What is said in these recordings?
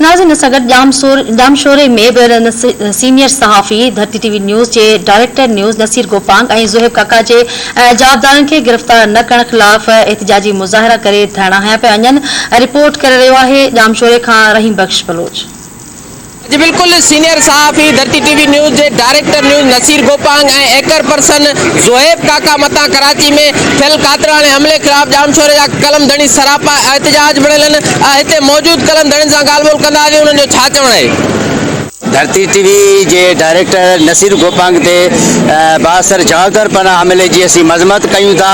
ناظرين ان سان گڏ ڄامشوري ۾ به سينيئر صحافي ڌرتي ٽي وي نيوز جي ڊائريڪٽر نيوز نصير گوپانگ ۽ زوهيب ڪاڪا جي جوابدارن کي گرفتار نه ڪرڻ خلاف احتجاجي مظاهرا ڪري ڌرڻا هنيا پيا وڃن رپورٽ ڪري رهيو آهي ڄامشوري کان رحيم بخش بلوچ. جي بلڪل سينيئر صحافي ڌرتي ٽي وي نيوز جي director news Naseer Gopang ۽ anchor person Zohaib Kaka مٿان ڪراچي ۾ ٿيل قاتلاڻي حملي خلاف ڄامشوري جا قلم ڌڻي سراپا احتجاج بڻيل آهن هتي موجود قلم ڌڻين سان ڳالهه ٻولهه ڪنداسين انهن جو ڇا چوڻ آهي. ڌرتي ٽي وي جي ڊائريڪٽر نصير گوپانگ تي بااثر جوابدار پناهه حملي جي اسين مذمت ڪيون ٿا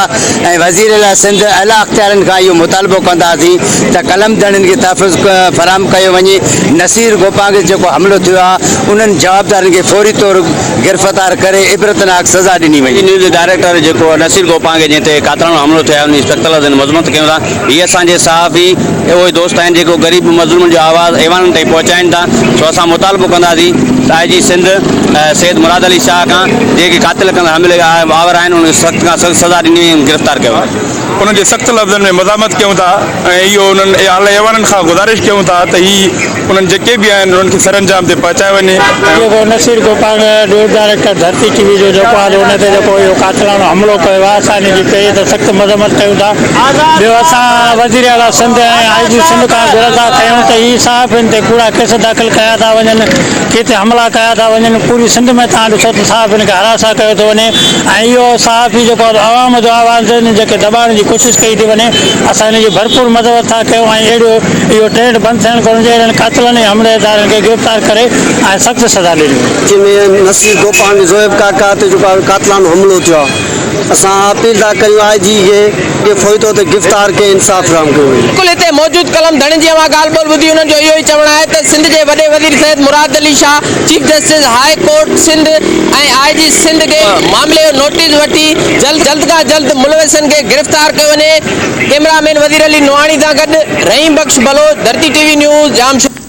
۽ وزير اعليٰ سنڌ اعليٰ اختيارين کان اهو مطالبو ڪنداسين ته قلم ڌڻين کي تحفظ فراهم ڪيو وڃي، نصير گوپانگ تي جيڪو حملو ٿيو آهي انهن جوابدارن کي فوري طور گرفتار ڪري عبرتناڪ سزا ڏني وڃي. نيوز جي ڊائريڪٽر جيڪو نصير گوپانگ جنهن تي قاتلاڻو حملو ٿيو آهي ان جي سخت لفظن ۾ مذمت ڪيون ٿا. هي اسان جي صحافي اهي دوست آهن جيڪو غريب مظلومن جو آواز ايوانن تائين پهچائين ٿا سو اسان مطالبو ڪنداسين ته آء جي سنڌ سيد مراد علي شاهه کان جيڪي قاتل ڪندڙ حملي آور آهن انهن کي سخت کان سخت سزا ڏني وڃي ۽ گرفتار ڪيو وڃي. انهن جي سخت لفظن ۾ مزاحمت ڪيون ٿا ۽ اهو انهن اعلي ايوانن کان گذارش ڪيون ٿا ته هي انهن جيڪي به آهن انهن کي سرانجام تي پهچايو وڃي ۽. جيڪو Naseer Gopang news director Dharti T V جو جيڪو آهي ان تي جيڪو اهو قاتلاڻو حملو ڪيو آهي اسان ان جي پهرين ته سخت مذمت ڪيون ٿا ٻيو اسان وزير اعليٰ سنڌ ۽ آء جي سنڌ کان گهر ٿا ڪيون ته هي صحافين تي ڪوڙا ڪيس داخل ڪيا ٿا وڃن ڪيتي حملا ڪيا ٿا وڃن پوري سنڌ ۾ توهان ڏسو ته صحافين کي هراسان ڪيو ٿو وڃي ۽ اهو صحافي جيڪو آهي عوام جو آواز آهن جنهن کي دٻائڻ جي ڪوشش ڪئي ٿي وڃي اسان ان جي ڀرپور مذمت ٿا ڪيون ۽ اهڙو اهو ٽرينڊ بند ٿيڻ گهرجي اهڙن قاتلن ۽ حملي دارن کي گرفتار ڪري ۽ سخت سزا ڏني وڃي. جنهن ۾ نصير گوپانگ زوهيب ڪاڪا تي جيڪو آهي قاتلانو حملو ٿيو آهي اسان اپيل ٿا ڪريون آء جي کي کي فوري طور تي گرفتار ڪري انصاف فراهم ڪيو وڃي. بلڪل هتي موجود قلم ڌڻين جي اوهان ڳالهه ٻولهه ٻڌي انهن جو اهو ئي چوڻ آهي ته سنڌ جي وڏي وزير Syed Murad Ali Shah, chief justice high court Sindh ۽ I G Sindh کي معاملي جو نوٽيس وٺي جلد کان جلد ملوثن کي گرفتار ڪيو وڃي، ڪئميرا مين وزير علي نوحاڻي سان گڏ Rahim Bakhsh Baloch, Dharti T V news, Jamshoro.